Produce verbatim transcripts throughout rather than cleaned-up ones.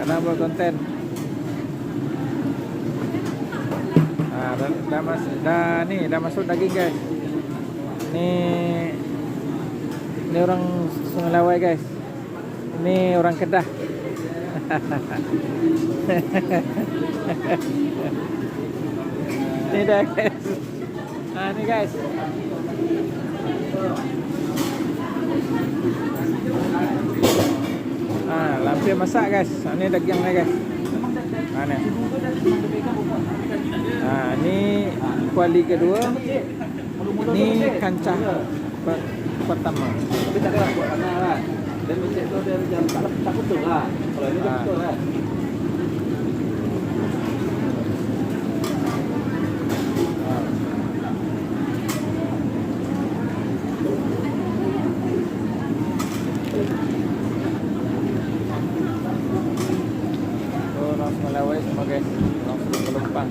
Kadang buat konten. Ah, dah, dah mas-, dah ni, dah masuk daging, guys. Ni, ni orang Sungai Lawai, guys. Ni orang Kedah. Ni dah, guys. Ah, ni, guys. Ah, lampia masak, guys. Ah, ni dagiang ni, guys. Ah, ni. Ah, ni kuali kedua. Ni kancah per-, pertama. Tapi tak adalah buat tanah lah. Dan becek tu ada macam tak, tak betul lah. Kalau ini tak Ah. betul lah. Oh, langsung lawai semua, guys. Langsung pelumpang.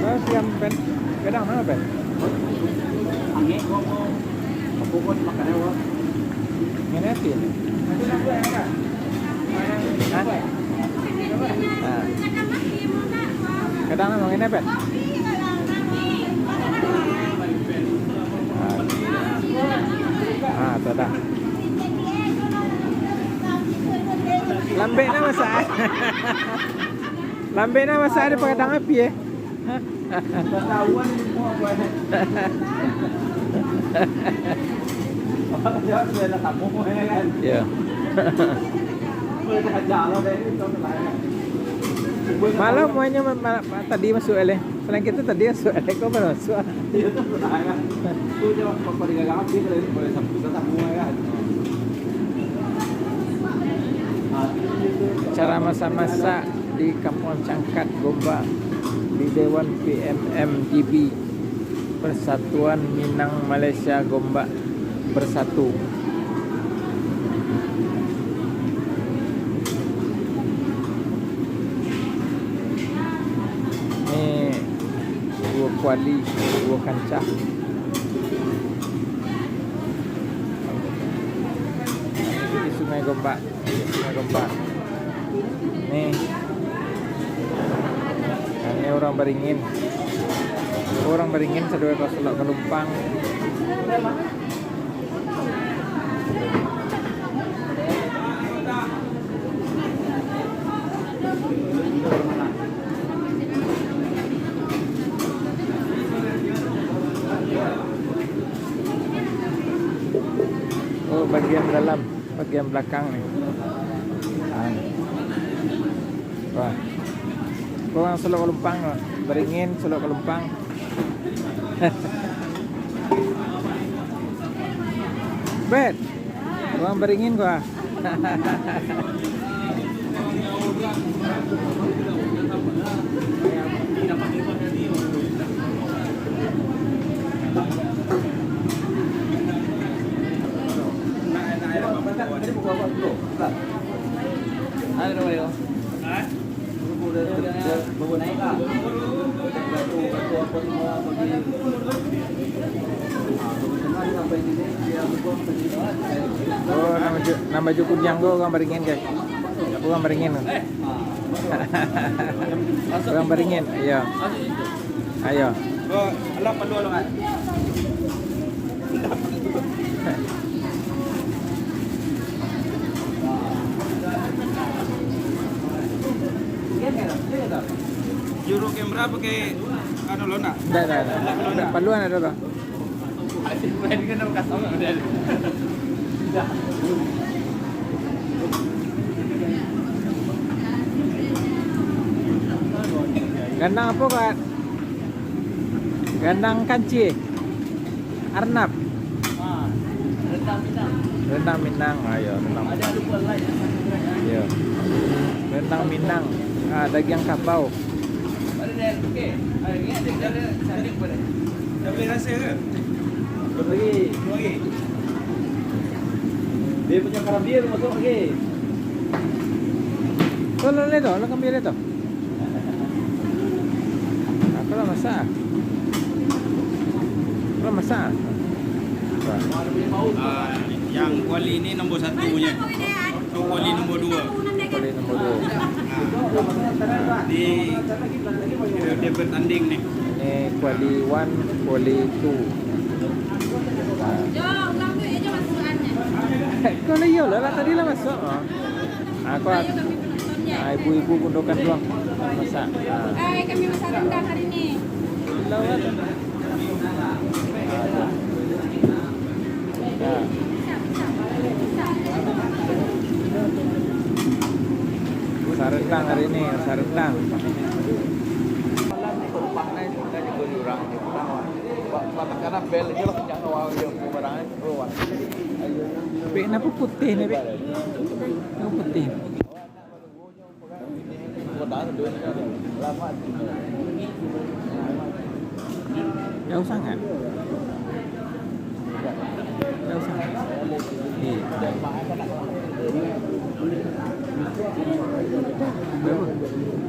Terus yang pen-, kadang mana, pen? Angin, kok, kok. Apa pun makan apa? Ngene api. Hah? Ah. Kadang memang ngene, pen? Ah. Ah, tu dah. Lambek na masak. Lambek na masak di pagadang api, eh. Ketahuan ini semua buat. Apa dia sudah nak tamu, ya kan? Ya. Boleh dah jalan deh, itu lah, ya. Malam semuanya ma-, ma-, ma-, tadi masuk, eh. Selain kita tadi masuk, eh. Kau baru masuk. Iya, tu lah, ya. Tu je, apa dia gagang api, boleh, boleh sampai kita tamu, ya kan? Cara masak-masak di Kampuang Cangkat, Gombak, di Dewan P M M G B, Persatuan Minang Malaysia Gombak Bersatu. Ni duo kuali, duo kancah. Di Sungai Gombak. Sungai Gombak. Ni. Nah, ni urang Baringin. Urang Baringin sadonyo ka Solok Kalumpang. Oh, bagian dalam. Bagian balakang ni. Ha. Wah. Urang Solok Kalumpang, wah. Baringin, Solok Kalumpang. Bet. Urang Baringin ko, ah. Oh, nan baju, nan baju kuniang ko urang Baringin, guys. Urang Baringin. Urang Baringin, iyo. Ayo. Ko, alah, paluah lo, kan? Juru kamera pakai anu lo, nak? Ndak, ndak, ndak. Ndak, paluah ado lo. Gandang apo, Kak? Gandang kanci. Arnab. Rendang Minang. Rendang Minang. Ayo, rendang Minang. Iyo. Rendang Minang. Ah, dagiang kabau. Dah boleh rasa ke? Belum lagi. Belum lagi. Dia punya karambia masuk lagi. Tu, lah, lah tu, lah, ambil lah tu. Aku lah masak. Aku lah masak. Ah, yang kuali ni nombor satu punya. Tu kuali nombor dua. Kuali nombor dua. Di dia bertanding ni. Ini kuali one, kuali two. Kalau iyo lah, lah tadi lah masuk. Ah. Aku, ah, ibu-ibu gundokan pulang masak. Ah. Hai, kami masak rendang hari ni. Lawan. Sarendang hari ni, sarendang. Bek, kenapa putih ni, Bek? Kenapa putih? Jauh sangat. Jauh sangat. Iya. Berapa?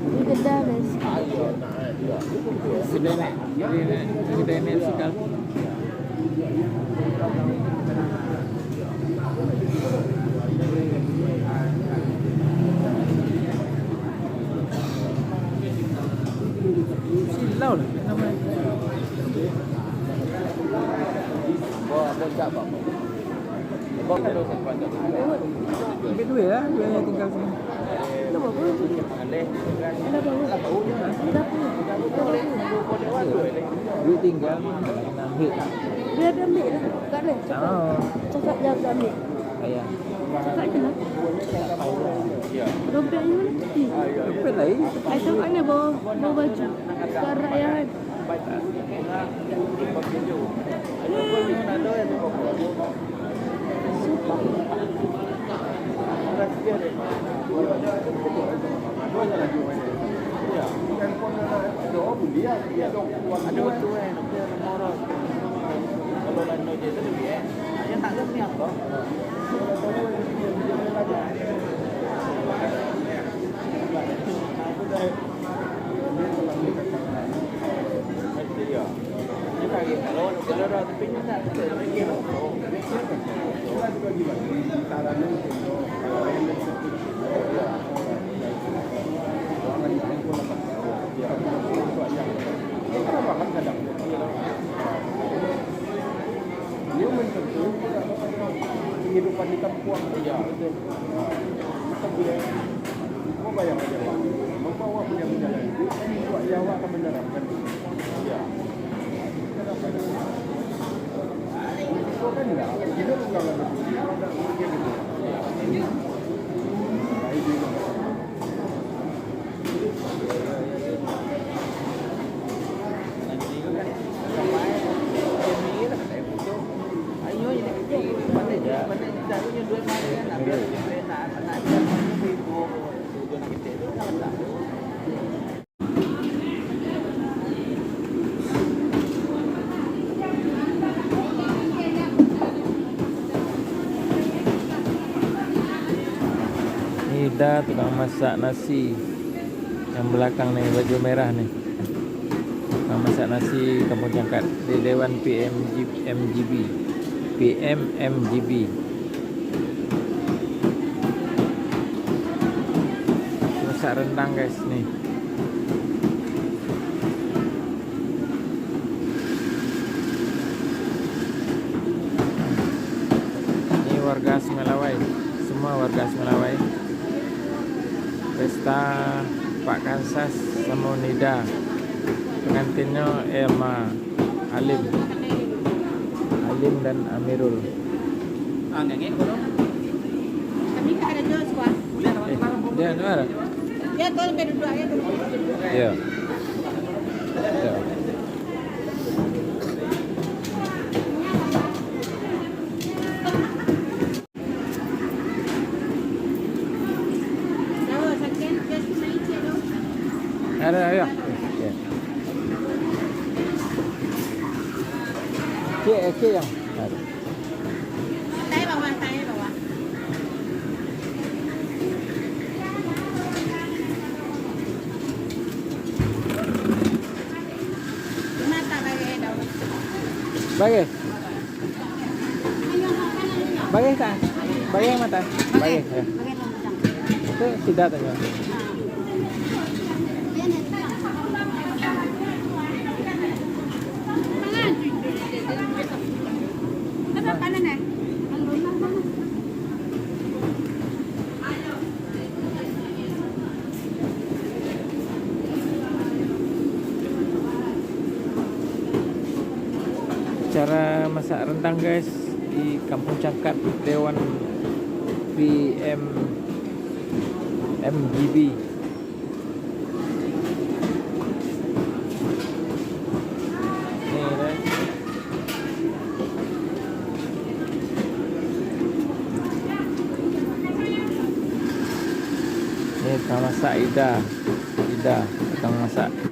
Ini gede, guys. Gede, Nek. Gede, Nek. Gede, Nek, sekali. Silau lah, nama. Ambil duit lah, duit yang tinggal sini. Kenapa? Kenapa? Kenapa? Duit tinggal, nak ambil. Dia ada ambil lah. Tak ada. Cakap. Oh. Cakap dia ada ambil. Ayah. Cakap je lah. Dompet ni mana? Dompet lain. Ai, tu mana bawa, bawa baju? Sekarang ya. Dia menyentuh kehidupan di kampuang. Iya, betul. Kita boleh membawa benda-benda itu, tapi juga ya, awak akan menerapkan. Iya. Kenapa? Itu kan enggak, kita ulang lagi. Iya. Baik juga. Ni Da, tukang masak nasi. Yang belakang ni, baju merah ni. Tukang masak nasi Kampung Cangkat. Di Dewan P M G, M G B. P M M G B. Masak rendang, guys, ni. Ini warga Sungai Lawai. Semua warga Sungai Lawai. Pesta Pak Kansas samo Nida. Pengantinnyo Elma, Alim. Alim dan Amirul. Ah, enggak, enggak, bodoh. Kami tak ada jual suah. Eh, dia anu lah. Ya, tolong duduk aja dulu. Ya. Ya. Ada, ada. Okey. Okey, okey, yang. Ada. Santai bawah, santai bawah. Mata bagi daun. Bagi. Bageh tak? Bageh mata? Bageh, ya. Itu sudah tanya. Cara masak rendang, guys, di Kampung Cangkat, Dewan P M M G B. Ni, guys. Ni tangah masak Ida. Ida tangah masak.